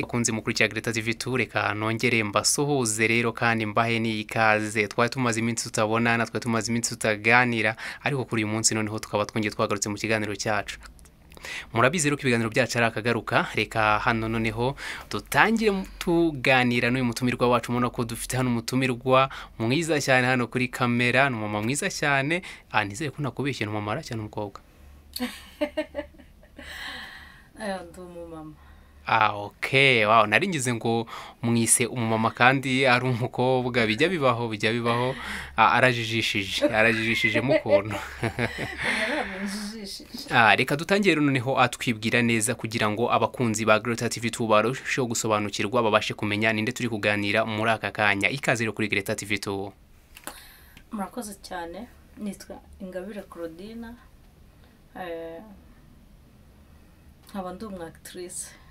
Bakunzi mukurikira Greta TV 2, reka nongere mbasuhuze rero kandi mbahe n'ikaze. Twari tumaze iminsi tutabonana, twari tumaze iminsi tutaganira, ariko kuri uyu munsi noneho tukaba twongeye twagarutse mu kiganiro cyacu. Murabizi rero ko ibiganiro byacu ari akagaruka. Reka hano noneho dutangire tuganira n'uyu mutumirwa wacu. Mubona ko dufite hano umutumirwa mwiza cyane hano kuri kamera, ni umumama mwiza cyane. Nizere ko nakubeshye, ni umumama cyane umukobwa? Ndi umumama. Okay, wow, nari ngize ngo mwise umumama kandi ari umukobwa. Bijya bibaho, bijya bibaho. Arajijishije mukuntu. Reka dutangire noneho atwibwira neza kugira ngo abakunzi ba Greta TV 2 barusheho gusobanukirwa, babashe kumenya ninde turi kuganira muri aka kanya. Ikaze rero kuri Greta TV 2. Murakoze cyane, nitwa Ingabire Claudine, nkaba ndi umu actrice.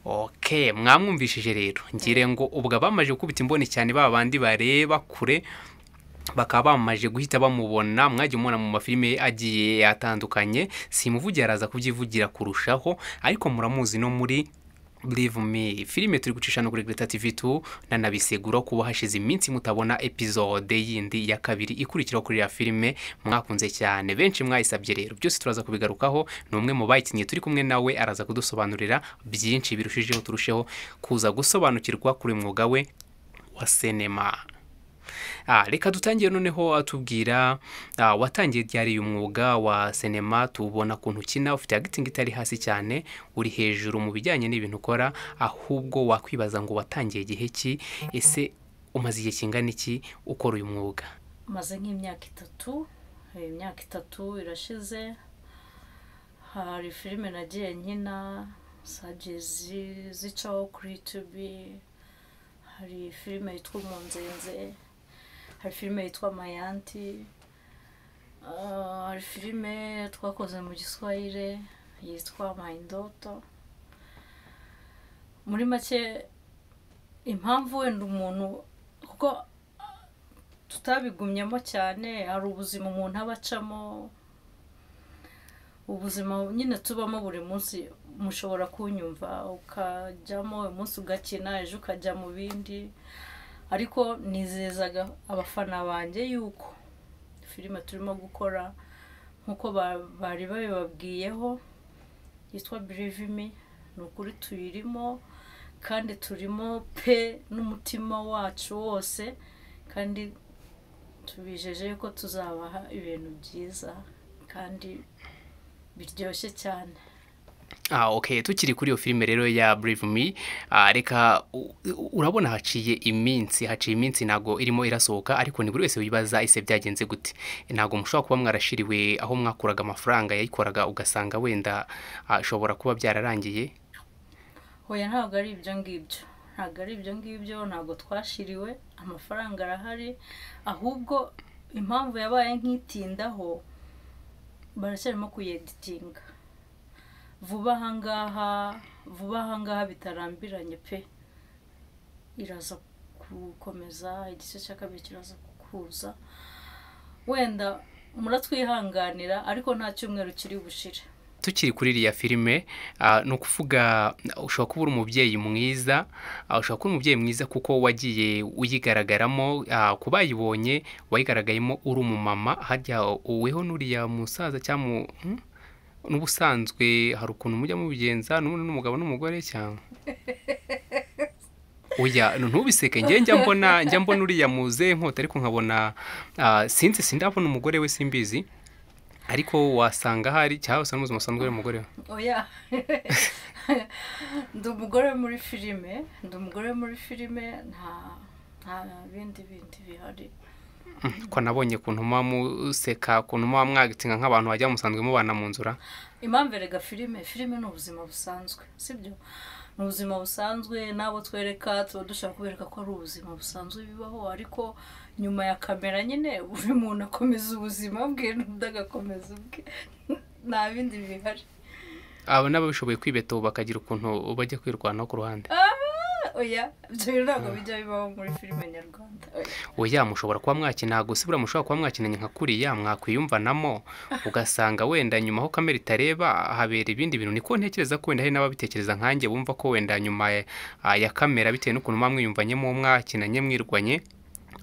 Okay, mwamwumvishije rero. Ngire ngo ubwo abamaje gukubita imboni cyane ba bandi bareba kure bakaba bamaje guhita bamubona, mwagiye mubona mu mafilime agiye atandukanye. Simuvugira araza kubyivugira kurushaho, ariko muramuzi no muri Believe Me, filime turi gucisha no kuri Greta TV 2. Nanabisegura kuba hashize iminsi mutabona episode yindi ya kabiri ikurikira kuri ya filime mwakunze cyane, benshi mwayisabye. Rero byose turaza kubigarukaho. Ni umwe mu bayikinye turi kumwe nawe, araza kudusobanurira byinshi birushijeho, turusheho kuza gusobanukirwa kuri mwuga we wa sinema. Reka dutangire noneho atubwira watangiye ryari uyu mwuga wa sinema. Tubona kuntu ukina, ufite acting itari hasi cyane, uri hejuru mu bijyanye n'ibintu ukora, ahubwo wakwibaza ngo watangiye igihe ki? Ese umaze igihe kingana iki ukora uyu mwuga? Maze nk'imyaka 3, imyaka 3 irashize. Hari filime nagiye nkina zagiye zicaho kuri YouTube, hari filime yitwa Umunzenze, hari filime yitwa Mayanti, hari filime twakoze mu Giswahili yitwa Maindoto. Muri make impamvu wenda umuntu kuko tutabigumyemo cyane, hari ubuzima umuntu aba acamo, ubuzima nyine tubamo buri munsi. Mushobora kunyumva ukajyamo uyu munsi ugakina, ejo ukajya mu bindi, ariko nizezaga abafana banjye yuko filime turimo gukora nkuko bari babibabwiyeho yitwa Believe Me, ni ukuri tuyirimo kandi turimo pe n'umutima wacu wose, kandi tubijeje ko tuzabaha ibintu byiza kandi biryoshye cyane. Okay, tukiri kuri iyo filime rero ya Believe Me, reka urabona haciye iminsi ntago irimo irasohoka, ariko ni buri wese wibaza ese byagenze gute? Ntago mushobora kuba mwarashiriwe aho mwakuraga amafaranga yayikoraga, ugasanga wenda ashobora kuba byararangiye? Hoya, ntabwo ari ibyo ngibyo, ntabwo ari ibyo ngibyo, ntabwo twashiriwe, amafaranga arahari, ahubwo impamvu yabaye nk'itindaho baracyarimo kuyeditinga. Vuba ahangaha bitarambiranye pe, iraza gukomeza, igice cya kabiri kiraza kuza, wenda muratwihanganira, ariko nta cyumweru kiri bushire. Tukiri kuri iriya filime, ni ukuvuga ushobora kuba uri umubyeyi mwiza, ushobora kuba umubyeyi mwiza kuko wagiye uyigaragaramo, ku bayibonye wayigaragayemo uri umumama. Hajya uweho n'uriya musaza cyangwa n'ubusanzwe hari ukuntu mujya mubigenza n'umugabo n'umugore cyangwa? Oya, ntubiseke, njye njya mbona uriya muze nkota, ariko nkabona sinzi, sindabona umugore we, simbizi, ariko wasanga hari cyangwa se n'ubuzima busanzwe uri umugore we. Oya, ndi umugore muri filime, ndi umugore muri filime, nta bindi bihari. Ko nabonye kuntu museka, kuntu mwagitinga nk'abantu bajya musanzwe mubana mu nzura. Impamvu erega filime ni ubuzima busanzwe, sibyo? Ni ubuzima busanzwe, nabo twereka tuba dushaka kubereka ko ari ubuzima busanzwe bibaho, ariko nyuma ya kamera nyine buri muntu akomeza ubuzima bwe n'undi agakomeza ubwe, nta bindi bihari. Aba n'ababishoboye kwibeta bakagira ukuntu bajya kwirwanaho ku ruhande. Oya, ibyo bintu ntabwo bijya bibaho muri filime nyarwanda. Oya, mushobora kuba mwakina gusa buriya mushobora kuba mwakinanye nka kuriya mwakwiyumvanamo, ugasanga wenda nyuma aho kamera itareba habera ibindi bintu. Niko ntekereza ko wenda hari n'ababitekereza nkanjye bumva ko wenda nyuma ya kamera bitewe n'ukuntu muba mwiyumvanyemo mwakinanye mwirwanye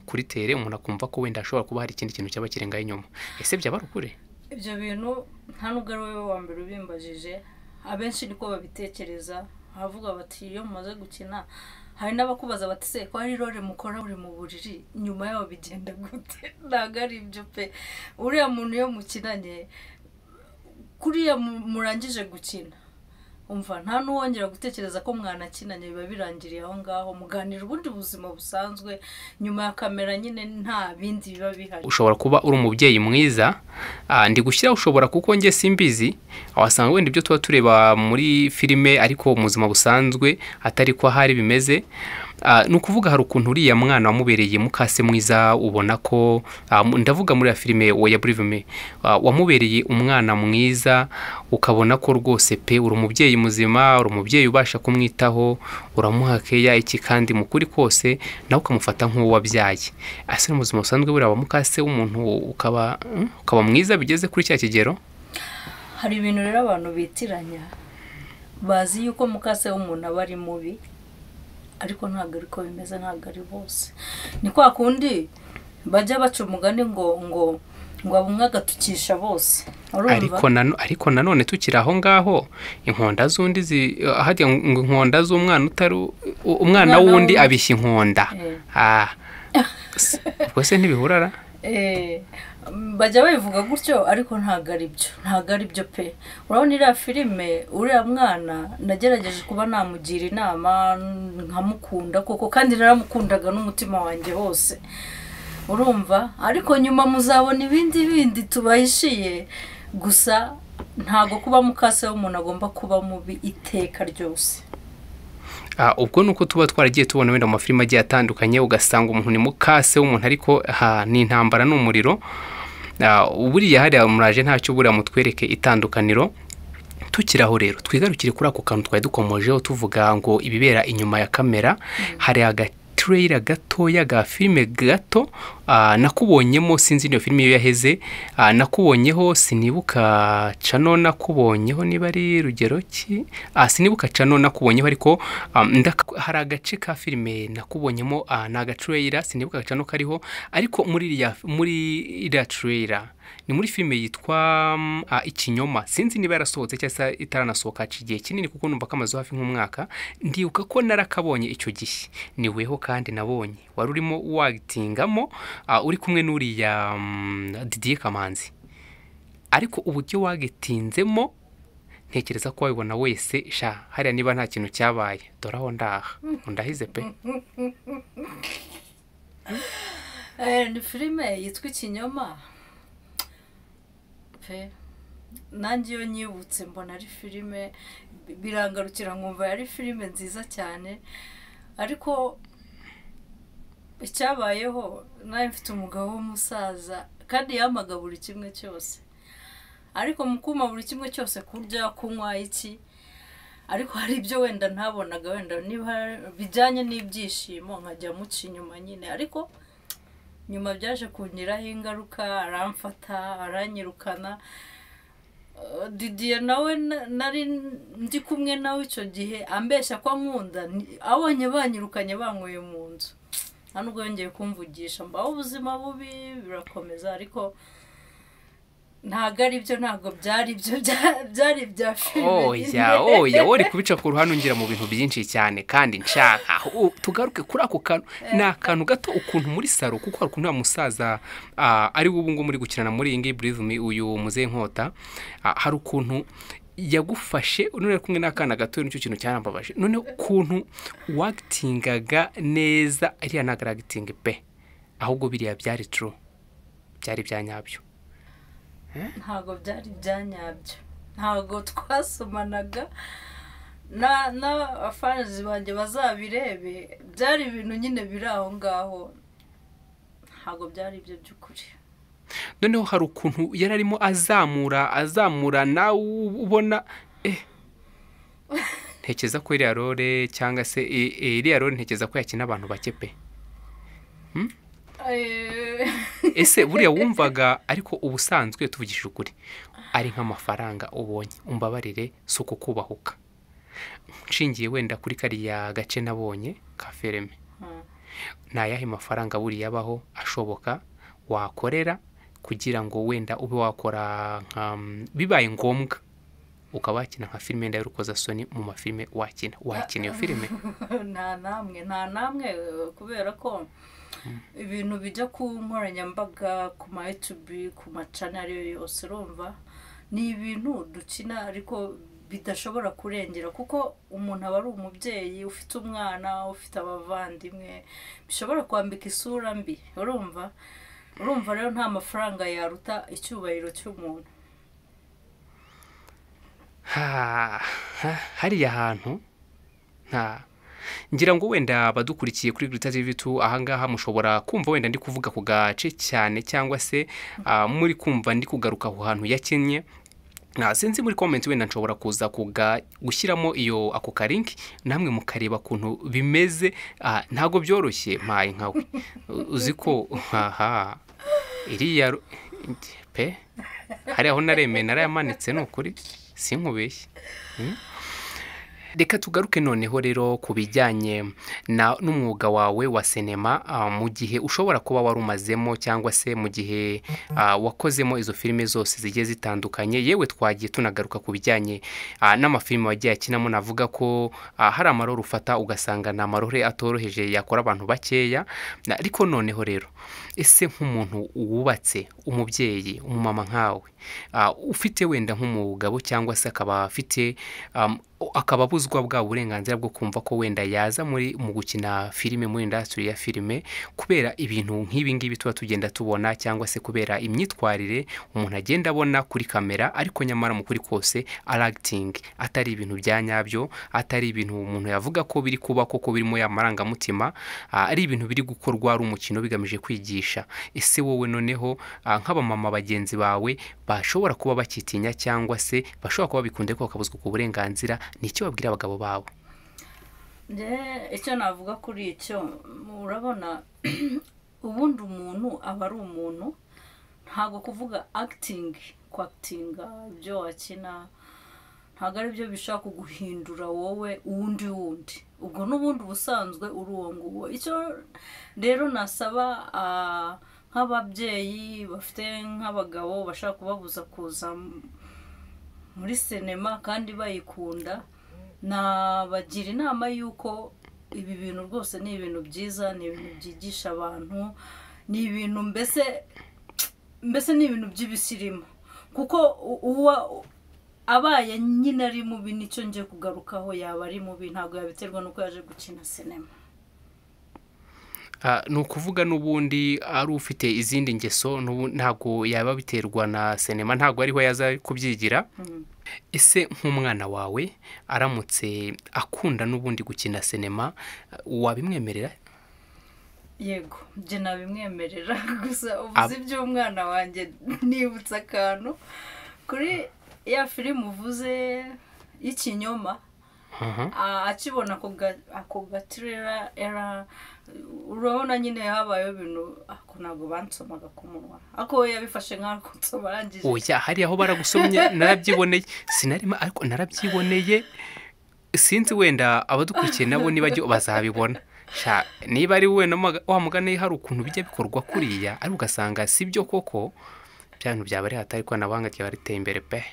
kuri tere, umuntu akumva ko wenda hashobora kuba hari ikindi kintu cyaba kirengaho inyuma. Ese byaba ari ukuri? Ibyo bintu nta nubwo ari wowe wa mbere ubimbajije, abenshi niko babitekereza. Baravuga bati iyo mumaze gukina, hari n'abakubaza bati se ko hari role mukora buri mu buriri, nyuma yaho bigenda gute? Ntabwo ari ibyo pe. Uriya muntu iyo mukinanye kuriya murangije gukina, umva nta n'uwongera gutekereza ko mwanakinanye, biba birangiriye aho ngaho, muganira ubundi buzima busanzwe nyuma ya kamera nyine, nta bindi biba bihari. Ushobora kuba uri umubyeyi mwiza, ndi gushyiraho ushobora kuko njye simbizi, wasanga wenda ibyo tuba tureba muri filime ariko mu buzima busanzwe atari ko ahari bimeze. Ni ukuvuga hari ukuntu uriya mwana wamubereye mukase mwiza, ubona ko ndavuga muri ya filime Oya Believe Me, wamubereye umwana mwiza, ukabona ko rwose pe uri umubyeyi muzima, uri umubyeyi ubasha kumwitaho, uramuha keya iki, kandi mu kuri kose nawe ukamufata nk'uwo wabyaye. Ese mu buzima busanzwe buriya mukase w'umuntu ukaba mwiza bigeze kuri cya kigero? Hari ibintu rero abantu bitiranya, bazi yuko mukase w'umuntu aba ari mubi, ariko ntabwo ariko bimeze, ntabwo ari bose. Ni kwa kundi bajya baca umugani ngo ngo ngo abumwe agatukisha bose. Ariko nanone tukiri aho ngaho, inkonda z'undi hajya ngo inkonda z'umwana utari umwana w'undi abishya inkonda. Ubwo se ntibihurara? Bajya babivuga gutyo, ariko ntabwo ari byo, ntabwo ari byo pe. Urabona iriya filime, uriya mwana nagerageje kuba namugira inama nkamukunda koko, kandi naramukundaga n'umutima wanjye wose, urumva. Ariko nyuma muzabona ibindi bindi tubahishiye. Gusa ntabwo kuba mukase w'umuntu agomba kuba mubi iteka ryose. Ubwo nuko tuba twaragiye tubona wenda mu mafilime agiye atandukanye, ugasanga umuntu ni mukase w'umuntu ariko ni intambara n'umuriro. Buriya hariya muraje ntacyo buriya mutwereke itandukaniro. Tukiraho rero twigarukire kuri ako kantu twari dukomojeho tuvuga ngo ibibera inyuma ya kamera. Hari agatrailer gatoya ga filime gato nakubonyemo, sinzi niyo filime iyo yaheze, nakubonyeho sinibuka cano nakubonyeho niba ari rugero ki, sinibuka cano nakubonyeho, ariko hari agace ka filime nakubonyemo, ni agatrailer sinibuka cano kariho, ariko muri iriya trailer ni muri filime yitwa Ikinyoma. Sinzi niba yarasohotse cyangwa se itaranasohoka igihe kinini, kuko numva kamaze hafi nk'umwaka. Ndibuka ko narakabonye icyo gihe, niweho kandi nabonye wari urimo wagitingamo uri kumwe n'uriya Didier Kamanzi, ariko uburyo wagitinzemo ntekereza ko wabibona wese sha hariya niba nta kintu cyabaye. Dore aho ndaha ndahize pe. Ni filime yitwa Ikinyoma pe. Nanjye iyo nyibutse mbona ari filime, birangarukira nkumva yari filime nziza cyane. Ariko icyabayeho, nawe mfite umugabo w'umusaza kandi yamaga buri kimwe cyose, ariko mu kuma buri kimwe cyose, kurya, kunywa iki, ariko hari ibyo wenda ntabonaga, wenda niba bijyanye n'ibyishimo nkajya muca inyuma nyine. Ariko nyuma byaje kungiraho ingaruka, aramfata aranyirukana. Didier nawe nari ndi kumwe nawe icyo gihe ambeshya ko ankunda, abonye banyirukanye bankuye mu nzu, nta nubwo yongeye kumvugisha. Mbaho ubuzima bubi birakomeza, ariko ntabwo ari byo, ntabwo byari byo, byari bya filime. Oya oya, uri kubica ku ruhande ungira mu bintu byinshi cyane, kandi nshaka tugaruke kuri ako kantu. Ni akantu gato ukuntu muri saro, kuko hari ukuntu musaza ari ubu ngo muri gukinana muri iyi ngiyi Believe Me, uyu muzehe Nkota, hari ukuntu yagufashe none kumwe n'akana gato, nicyo kintu cyarambabaje. None ukuntu wagitingaga neza, ariya ntabwo ari acting pe, ahubwo biriya byari true, byari bya nyabyo. Ntabwo byari bya nyabyo, ntabwo twasomanaga, n'abafanzi banjye bazabirebe, byari ibintu nyine biri aho ngaho, ntabwo byari ibyo by'ukuri. Noneho hari ukuntu yari arimo azamura nawe ubona Ntekereza ko iriya role cyangwa se iriya role ntekereza ko yakina abantu bake pe. Ese buriya wumvaga, ariko ubusanzwe tuvugishije ukuri ari nk'amafaranga ubonye, umbabarire si uko kubahuka, nshingiye wenda kuri kariya gace nabonye ka filime, ni ayahe mafaranga buriya abaho ashoboka wakorera kugira ngo wenda ube wakora nka, bibaye ngombwa ukaba wakina nka filime wenda y'urukozasoni mu mafilime wakina, wakina iyo filime? Nta namwe, nta namwe, kubera ko ibintu bijya ku nkoranyambaga, ku ma YouTube, ku macana ariyo yose, urumva ni ibintu dukina ariko bidashobora kurengera, kuko umuntu aba ari umubyeyi ufite umwana, ufite abavandimwe, bishobora kwambika isura mbi. Urumva rero nta mafaranga yaruta icyubahiro cy'umuntu. Hariya hantu nta ngira ngo wenda abadukurikiye kuri Grita TV 2 ahangaha mushobora kumva wenda ndi kuvuga ku gace cyane, cyangwa se muri kumva ndi kugaruka aho hantu yakinnye. Sinzi muri comment wenda nshobora kuza gushyiramo iyo ako karinki namwe mukareba kuntu bimeze. Ntago byoroshye mpaye nkawe uzi ko haha iriya pe hari aho naremeye narayamanitse, ni ukuri sinkubeshye. Reka tugaruke noneho rero ku bijyanye n'umwuga wawe wa sinema, mu gihe ushobora kuba warumazemo cyangwa se mu gihe wakozemo izo filime zose zigiye zitandukanye. Yewe twagiye tunagaruka ku bijyanye n'amafilime wagiye akinamo, navuga ko hari amarore ufata ugasanga ni amarore atoroheje yakora abantu bakeya. Ariko noneho rero ese nk'umuntu wubatse, umubyeyi, umumama nkawe, ufite wenda nk'umugabo cyangwa se akaba afite akaba abuzwa bwa burenganzira bwo kumva ko wenda yaza muri mu gukina filime, muri industry ya filime, kubera ibintu nk'ibi ngibi tuba tugenda tubona, cyangwa se kubera imyitwarire umuntu agenda abona kuri kamera, ariko nyamara mu kuri kose ari acting, atari ibintu bya nyabyo, atari ibintu umuntu yavuga ko biri kuba koko birimo ya marangamutima, ari ibintu biri gukorwa ari umukino bigamije kwigisha. Ese wowe noneho nk'abamama bagenzi bawe bashobora kuba bakitinya cyangwa se bashobora kuba bikunde ko bakabuzwa ku burenganzira, nicyo babwira abagabo babo? Icyo navuga kuri icyo, urabona ubundi umuntu aba ari umuntu, ntabwo kuvuga acting, kwakitinga ibyo wakina ntabwo ari byo bishobora kuguhindura wowe uwundi wundi, ubwo n'ubundi ubusanzwe uri uwo nguwo. Icyo rero nasaba nk'ababyeyi bafite nk'abagabo bashaka kubabuza kuza muri sinema kandi bayikunda, nabagira inama y'uko ibi bintu rwose ni ibintu byiza, ni ibintu byigisha abantu, ni ibintu mbese ni ibintu by'ibisirimu, kuko uwa abaye nyine ari mubi, nicyo ngiye kugarukaho, yaba ari mubi ntabwo yabiterwa nuko yaje gukina sinema. Ni ukuvuga n'ubundi ari ufite izindi ngeso ntabwo yaba biterwa na sinema, ntabwo ariho yaza kubyigira. Ese nk'umwana wawe aramutse akunda n'ubundi gukina sinema wabimwemerera? Yego, njye nabimwemerera, gusa uvuze iby'umwana wanjye nibutse akantu kuri ya filime uvuze y'ikinyoma. Akibona ako gatirera era, urabona nyine habayeho ibintu ako ntabwo bansomaga ku munwa, ako we yabifashe nk'ako nsoma arangije. Oya, hari aho baragusomye narabyiboneye, sinarima ariko narabyiboneye, sinzi wenda abadukurikiye nabo niba bazabibona. Niba ari we wa mugani hari ukuntu bijya bikorwa kuriya, ariko ugasanga si byo koko, bya bintu byaba ari hatari ikoranabuhanga ryaba riteye imbere pe.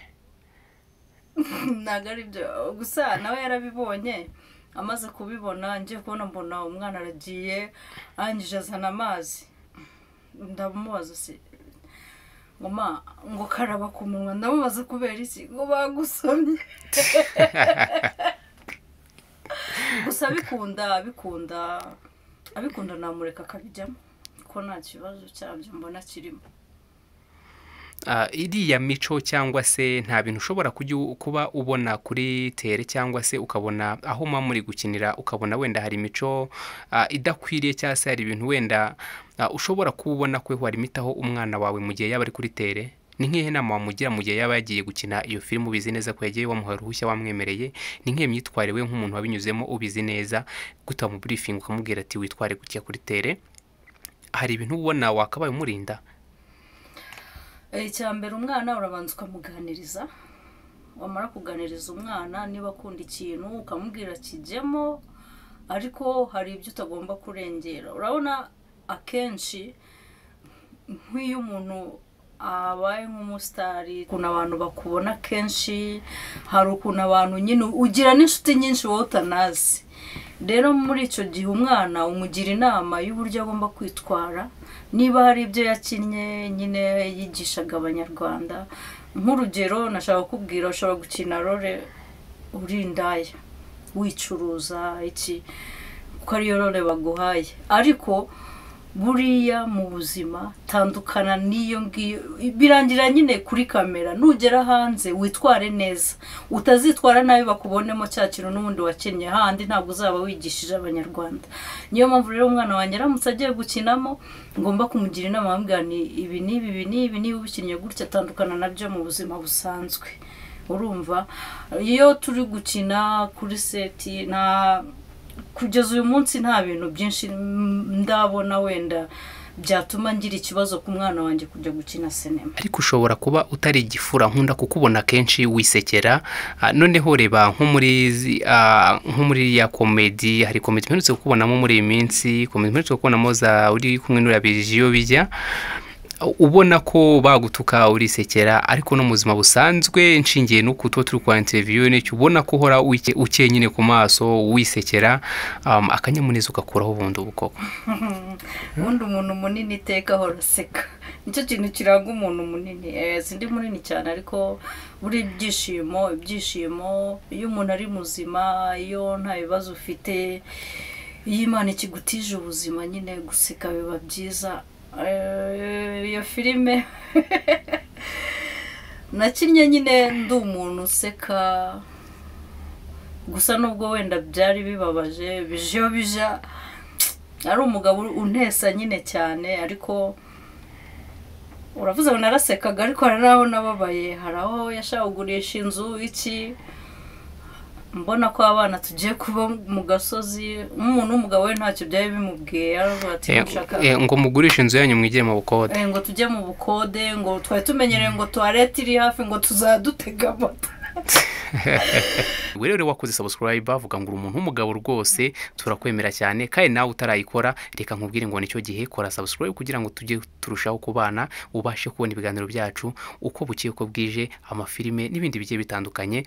Ntabwo ari byo, gusa nawe yarabibonye, amaze kubibona ngiye kubona mbona umwana aragiye arangije azana amazi, ndamubaza se ngo ma ngo karaba ku munwa, ndamubaza kubera iki, ngo bagusomye. Gusa abikunda namureka akabijyamo ko nta kibazo cyabyo mbona kirimo. Iriya mico cyangwa se nta bintu ushobora kuba ubona kuri tere, cyangwa se ukabona aho muba muri gukinira, ukabona wenda hari imico idakwiriye, cyangwa se hari ibintu wenda ushobora kuba ubona ko warimitaho umwana wawe mu gihe yaba ari kuri tere, Ni nk'ihe nama wamugira mu gihe yaba yagiye gukina iyo filime ubizi neza ko yagiye wamuha uruhushya wamwemereye? Ni nk'ihe myitwarire we nk'umuntu wabinyuzemo ubizi neza gute wamuburifinga ukamubwira ati witware gutya kuri tere? Hari ibintu ubona wakabaye umurinda? Icya mbere, umwana urabanza ukamuganiriza, wamara kuganiriza umwana niba akunda ikintu ukamubwira kijyemo, ariko hari ibyo utagomba kurengera. Urabona akenshi nk'iyo umuntu abaye nk'umusitari, ukuntu abantu bakubona kenshi, hari ukuntu abantu nyine ugira n'inshuti nyinshi wowe utanazi. Rero muri icyo gihe umwana umugira inama y'uburyo agomba kwitwara, niba hari ibyo yakinnye nyine yigishaga abanyarwanda. Nk'urugero nashaka kukubwira, ushobora gukina role uri indaya wicuruza iki, kuko ariyo role baguhaye, ariko buriya mu buzima tandukana n'iyo ngiyo, birangira nyine kuri kamera. Nugera hanze witware neza, utazitwara nabi bakubonemo cya kintu n'ubundi wakinnye handi, ntabwo uzaba wigishije abanyarwanda. Niyo mpamvu rero umwana wanjye aramutse agiye gukinamo ngomba kumugira inama, nkamubwira ni ibi n'ibi ibi n'ibi, niba ubikinnye gutya tandukana nabyo mu buzima busanzwe. Urumva iyo turi gukina kuri seti, nta kugeza uyu munsi nta bintu byinshi ndabona wenda byatuma ngira ikibazo ku mwana wanjye kujya gukina sinema. Ariko ushobora kuba utari igifura, nkunda kukubona kenshi wisekera. Noneho reba nko muri ya komedi, hari komedi mperutse kukubonamo muri iyi minsi, komedi mperutse kukubonamo za uri kumwe n'uriya bijya, ubona ko bagutuka urisekera, ariko no mu buzima busanzwe nshingiye n'uko tuba turi kwa interview n'icyo ubona ko uhora ukeye nyine ku maso wisekera, akanyamuneza ugakuraho ubundi ubukoko. Ubundi umuntu munini iteka ahora aseka, nicyo kintu kiranga umuntu munini. Sindi munini cyane, ariko buri ibyishimo iyo umuntu ari muzima, iyo nta bibazo ufite, iyo Imana ikigutije ubuzima nyine guseka biba byiza. Iyo filime nakinnye nyine ndi umuntu useka gusa, nubwo wenda byari bibabaje bijo bija ari umugabo untesa nyine cyane, ariko uravuze ngo narasekaga, ariko hari naho nababaye, hari aho yashaka kugurisha inzu iki, mbona ko abana tugiye kuba mu gasozi, umuntu w'umugabo we ntacyo byari bimubwiye, yaravuga ati nshaka ngo mugurishe inzu yanyu mwigire mu bukode, ngo tujye mu bukode, ngo twari tumenyereye ngo toilette iri hafi, ngo tuzadutega moto. We rero wakoze subscribe bavuga ngo uri umuntu w'umugabo rwose, turakwemera cyane, kandi nawe utarayikora reka nkubwire ngo nicyo gihe kora subscribe kugira ngo tujye turushaho kubana, ubashe kubona ibiganiro byacu uko bukiye uko bwije, amafilime n'ibindi bigiye bitandukanye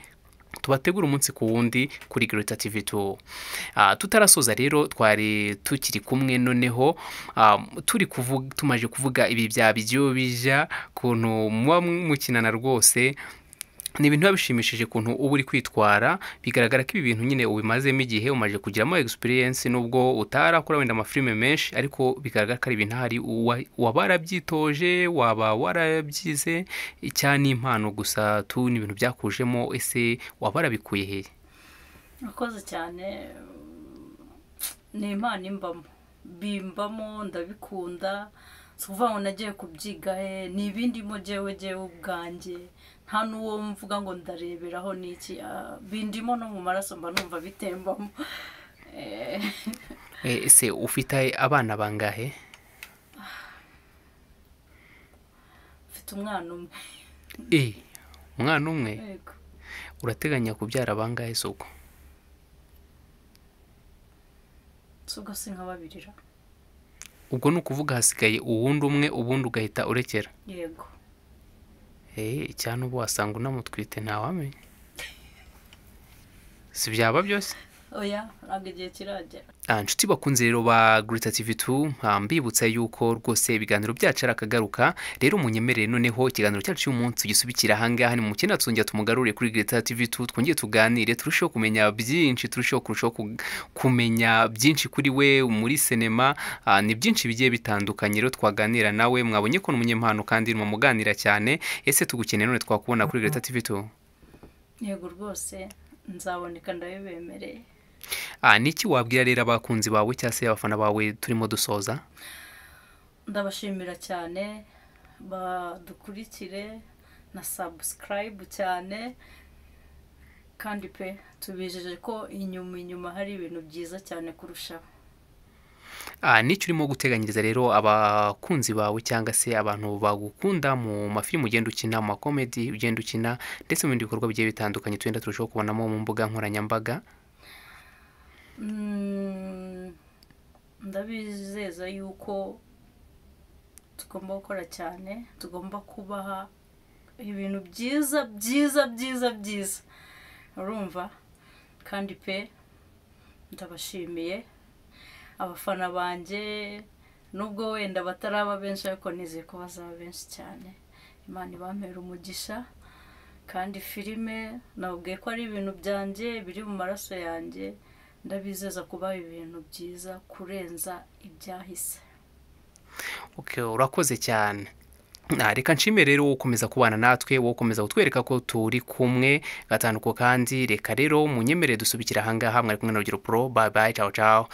tubategura umunsi ku wundi kuri Greater TV 2. Tutarasoza rero twari tukiri kumwe noneho turi kuvuga, tumaje kuvuga ibi bya bijyo bija kuntu muba mukinana rwose, ni ibintu bishimishije kuntu uba uri kwitwara, bigaragara ko ibi bintu nyine ubimazemo igihe, umaje kugiramo experience nubwo utarakora wenda amafilime menshi, ariko bigaragara ko ari ibintu hari waba warabyitoje, waba warabyize, cyane impano gusa tu ni ibintu byakujemo. Ese waba warabikuye hehe? Nakoze cyane, ni impano imbamo, bimbamo, ndabikunda, si ukuvuga ngo nagiye kubyiga he, ni ibindi mo jewe ubwanjye, nta n'uwo mvuga ngo ndareberaho n'iki, bindimo no mu maraso mba numva bitembamo. Ese ufite abana bangahe? Mfite umwana umwe. Umwana umwe? Yego. Urateganya kubyara bangahe soko? Sugo si nka babiri. Ubwo ni ukuvuga hasigaye uwundi umwe, ubundi ugahita urekera? Yego. Cyane ubu wasanga unamutwite ntawamenya. Si byaba byose? Oya, ntabwo igihe kiragera. Inshuti bakunze rero ba Greater TV 2, mbibutsa yuko rwose ibiganiro byacu arakagaruka. Rero munyemerere noneho ikiganiro cyacu cy'umunsi gisubikira ahangaha, ni mukina tuzongera tumugarure kuri Greater TV 2, twongeye tuganire, turusheho kumenya byinshi, turusheho kurushaho kumenya byinshi kuri we muri sinema, ni byinshi bigiye bitandukanye rero twaganira nawe. Mwabonye ko n'umunyempano kandi mumuganira cyane. Ese tugukeneye none twakubona kuri Greater TV 2? Yego rwose nzaboneka, ndabibemereye. Niki wabwira rero abakunzi bawe cyangwa se abafana bawe turimo dusoza? Ndabashimira cyane, Badukurikire na subscribe cyane, kandi pe tubijeje ko inyuma inyuma hari ibintu byiza cyane kurushaho. N'icyo urimo guteganyiriza rero abakunzi bawe cyangwa se abantu bagukunda mu mafilimi ugenda ukina, mu makomedi ugenda ukina, ndetse mu bindi bikorwa bigiye bitandukanye tugenda turushaho kubonamo mu mbuga nkoranyambaga? Ndabizeza yuko tugomba gukora cyane, tugomba kubaha ibintu byiza byiza byiza byiza, urumva. Kandi pe ndabashimiye abafana banjye, nubwo wenda bataraba benshi ariko nizeye ko bazaba benshi cyane. Imana ibampera umugisha. Kandi filime nababwiye ko ari ibintu byanjye biri mu maraso yanjye, ndabizeza kubaha ibintu byiza kurenza ibyahise. Okay, urakoze cyane. Reka nshime rero wowe ukomeza kubana natwe, wowe ukomeza kutwereka ko turi kumwe gatanu ku kandi. Reka rero munyemerere dusubikira ahangaha. Mwari kumwe na Rugero Pro. Bye bye, ciao ciao.